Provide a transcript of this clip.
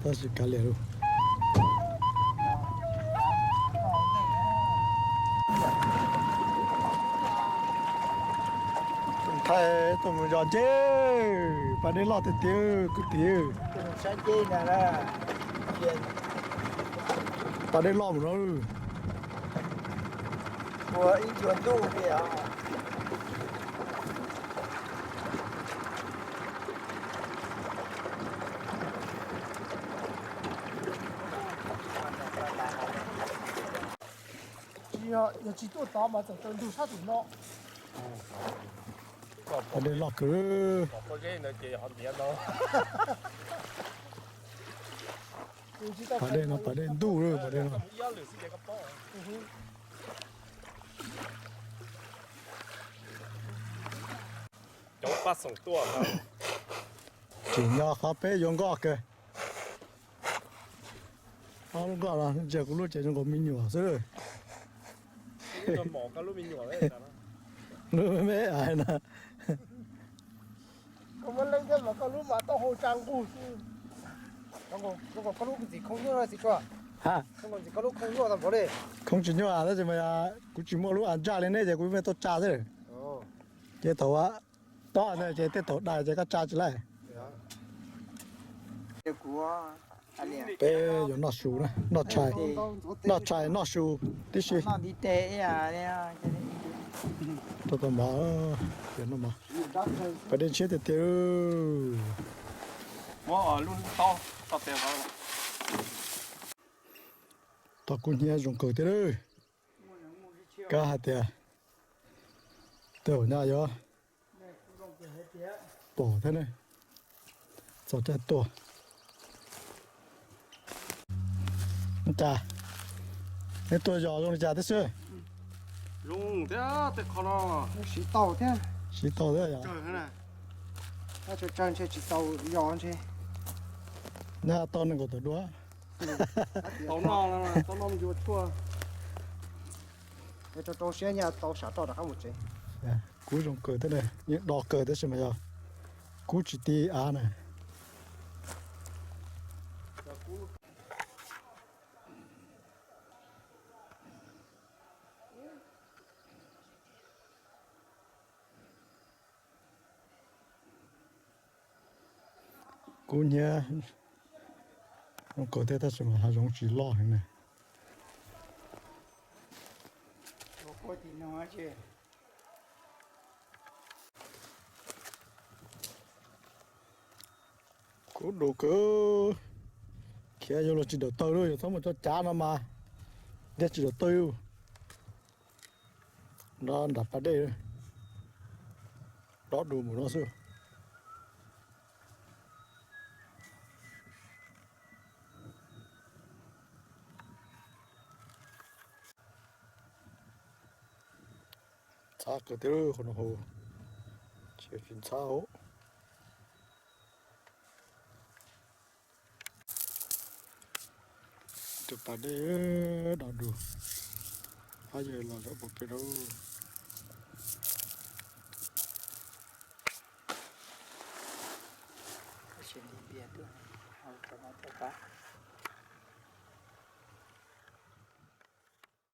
Tab sis kav liam lauj. Thaij tuaj mus zos nceb, pas dej loj tiag tiag kwv tij. Pas dej loj mus no. Yog tsis tuaj tod mas txawm taw ntug sab tim no. Pas dej loj kawg. Pas dej no pas dej ntuj lawm pas dej no. Tsim nyog qhov peb yuav nkoj kawg. Ob lub nkoj no ntsia kuv lub ces zoo nkaus me nyuam xwb. Lub me me ais no. Khoob tsis nyuaj tab sis mas kuv tsis muaj lub av ntsaj li nej ces kuv me tuaj tsa xwb. Ces thaum tob ces tej thaum dais ces koj tsa tsis laij. Peb yuav noj su, noj tshais, noj tshais noj su tib si. Rau tau mov, noj mov. Pas dej ntshiab tiag tiag. Tau kub hnyiab zoo kawg thiab lawm. Kab hais tias tej zaum nyaj yuav pom thiab ne, txog caij tuaj. Cas neb tuaj yos zoo li cas thiab xwb? Zoo thiab, tej qho no siv tau thiab. Siv tau thiab yom. Tsawg ntshe tsis tau yos ntshe. Nyaj tau nees nkaum tawm dua. Tau noj, tau noj me ntsis ua tshuaj. Rau rau siab nyaj tau sam roj rov qab mus tsev. Kub zoo kawg thiab, yeej do kawg tab sis mas yog kub tsis ti av na. Kub hnyiab zoo kawg thiab tab sis mas hav zoov tsis loj heev na. Kub du kawg, khiav yuav luag tsis dawm taw lawm, yog txhob mus cov cav no mas ntiab tsis dawm taw. No nram pas dej, dob du mus no xwb. Ntxhab kawg thiab qhov no hu, tsis ntxhab hauv. Tus pas dej dob du, pab yawg los zaum pem pem rau. Tab sis nti ntiag tuaj, hau rau no tuaj pab.